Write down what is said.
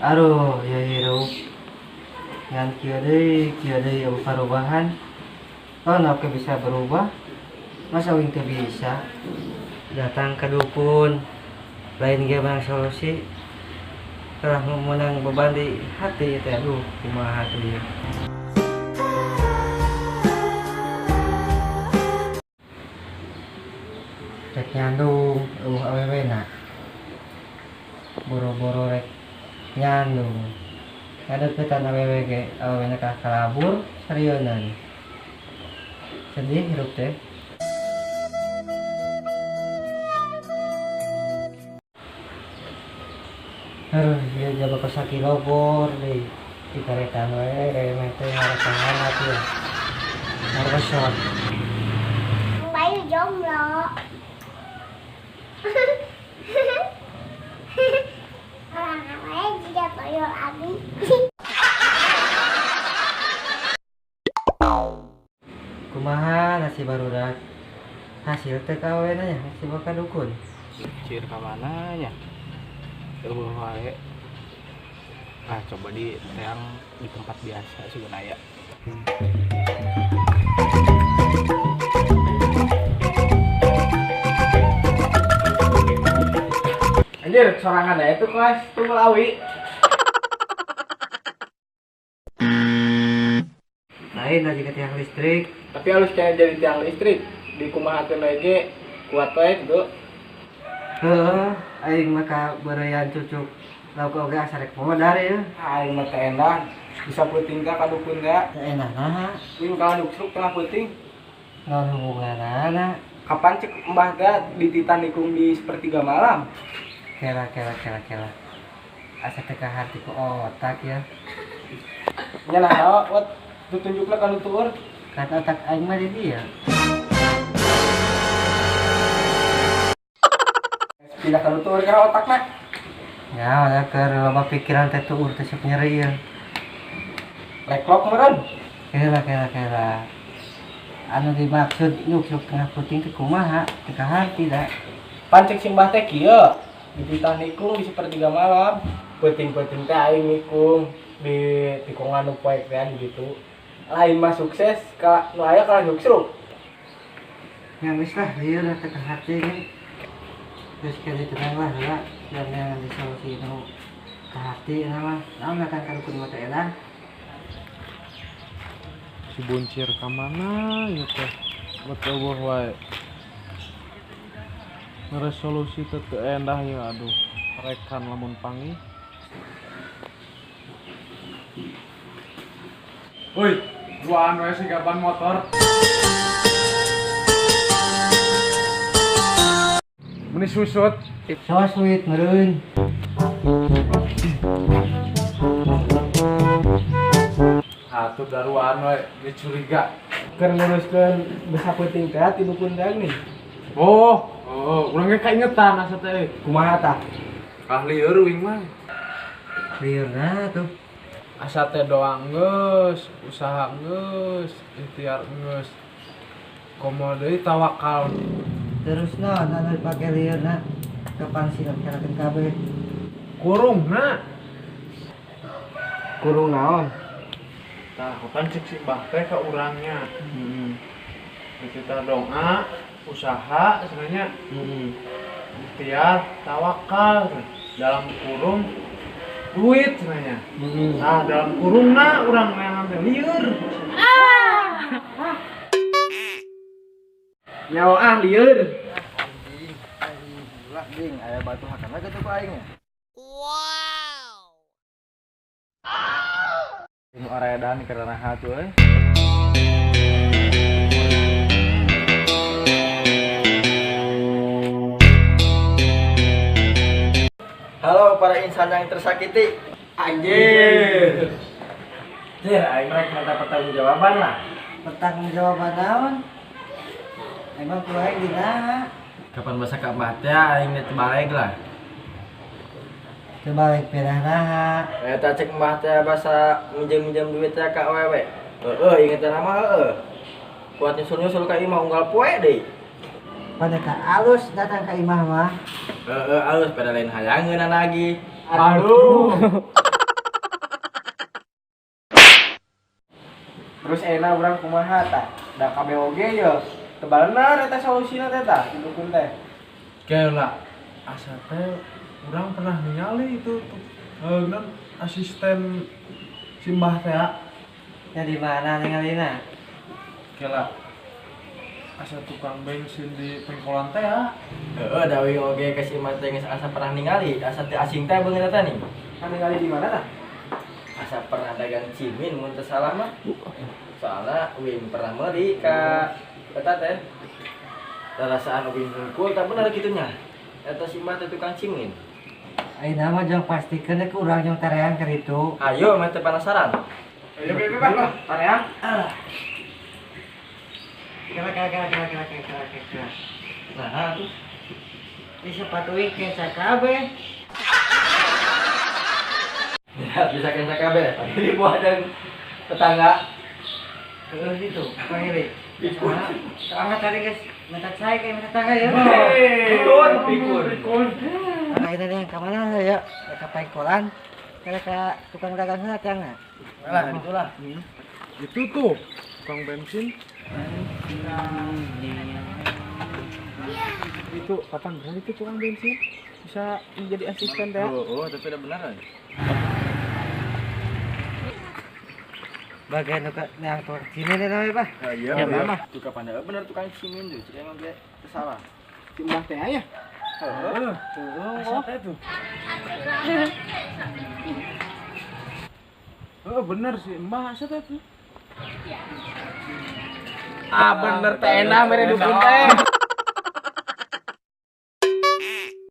Aduh, ya hirup. Ngan kieu deui euweuh parubahan. Oh, oke bisa berubah. Masa uing teu bisa? Datang ke dukun. Lain ge menang solusi. Telah memenang beban di hati teh, aduh, kumaha tuh ya. Rek nyandung euweuh awewena. Boro-boro rek nyandung. Ngadeukeutan awewe ge awewena kalah kalabur sarieun. Sedih hirup teh. Aduh, ieu jaba sakilo bor deui. Ditarekan we remeh teh ngarasangan atuh. Ngaresot. Bayu jomblo. Orang lain juga toyol abi. Kumaha nasi barudak? Hasil teh kawena nya si bakal dukun. Cir ka mana nya? Eueuh wae. Ah, coba di teang di tempat biasa sugan aya. Anjir, sorangan aya tuh kelas tunggal awi. Lain aja ke tiang listrik. Tapi halus kayak jadi tiang listrik di kumahakeun we ge kuat wae gitu. Heeh, aing mah ka beureuyan cucuk lauk oge asa rek modar ya. Aing mah teh endah bisa peuting ka dukun teh. Teu endah naha? Wing ka duksruk tengah peuting. Naon hubunganana? Kapan cek mbah teh dititah nikung di sepertiga malam? Kela kela kela kela. Asa teu kaharti ku otak ya. Nya nah, wat ditunjukna ka nu tuur. Kan otak aing mah di dieu. Pindah ka nu tuur kana otakna. Ya, ada keur loba pikiran teh tuur teh sok nyeri ya. Leklok meureun. Kela kela kela. Anu dimaksud nyuksuk tengah puting teh kumaha? Teu kaharti da. Pan cek si mbah teh kieu. Dititah nikung di sepertiga malam. Peuting-peuting teh aing nikung di tikungan nu poek teh gitu. Lain mah sukses ka nu aya ka nyuksruk. Ya geus lah, lieur lah teu kaharti ge. Terus kali tenang lah ya, dan yang di solusi itu ke hati nama, naon akan ka dukun mah teh edan. Si buncir ka mana ieu teh? Bet eueuh wae. Resolusi teh teu endah ieu aduh. Rekan lamun panggih. Woi, duaan wae si gaban motor. Meni susut. So sweet meureun. Atuh daruan wae, geus curiga. Keur nguruskeun besa peuting teh ti dukun teh nih. Oh, oh, urang ge kaingetan asa teh. Kumaha tah? Kah lieur uing mah. Lieur nah tuh. Asa teh doa geus, usaha geus, ikhtiar geus. Komo deui tawakal. Terus naon anu dipake lieurna? Kapan sih kerakeun kabeh? Kurungna. Kurung naon? Tah, kapan cek si mbah teh ka urangnya. Kita doa, usaha sebenarnya. Ikhtiar, tawakal dalam kurung duit sebenarnya. Nah, dalam kurungna urang neangan teh lieur. Nyawa ah lieur. Anjing, anjing, ulah ding, aya batu hakan lagi tuh ku aing ya. Wow. Ini aredan karena hatu euy. Halo para insan yang tersakiti. Anjir. Jir, aing rek minta pertanggungjawaban lah. Pertanggungjawaban naon? Emang ku aing dinaha? Kapan basa ka mbah teh aing teh baleg lah. Teu baleg pedah naha? Eta cek mbah teh basa minjem-minjem duit teh ka awewe. Heeh, inget teh nama heeh. Kuat nyusul-nyusul ka imah unggal poe deui. Pada ka alus datang ka imah mah. Heeh, alus pada lain hayangeun lagi. Aduh. Terus enak urang kumaha tah? Da KBOG ye. Teu bener eta solusina teh tah di dukun teh. Kela asa teh urang pernah ningali itu non asisten simbah teh. Ya di mana ningalina? Kela asa tukang bensin di pengkolan teh ya. Heeh, da we oge ka si Mbah teh geus asa pernah ningali, asa teu asing teh beungeut eta nih. Kan ningali di mana tah? Asa pernah dagang cimin mun teu salah mah. Soalna uing pernah meuli ka eta teh. Rasaan uing hungkul tak bener kitu nya. Eta si Mbah teh tukang cimin. Ayeuna mah jang pastikeun ke urang jang tarean ka ditu. Ayo mah teh penasaran. Ayo bebe bah, tarean. Kela kela kela kela kela kela kela. Nah, tuh. Di sepatu uing kenca kabeh. Ya, bisa kenca kabeh. Di bawah dan tetangga. Heeh gitu, panggil. Tetangga tadi guys, minta cai kayak minta tetangga ya. Pikun, pikun. Nah, ini yang ke mana ya? Ke pengkolan. Kira ke tukang dagang heula tiang. Lah, itulah. Itu tuh tukang bensin. Itu kapan benar itu tukang bensin bisa menjadi asisten teh? Oh, tapi udah benar ya. Bagian tukang yang tukang cimin itu namanya, Pak? Iya, ya, mah. Tukang pandai bener tukang cimin tuh, cek emang ge salah. Si Mbah teh aya. Heeh. Asa teh tuh. Heeh, bener sih Mbah asa teh tuh. Ah, bener teh enak mere dukun teh.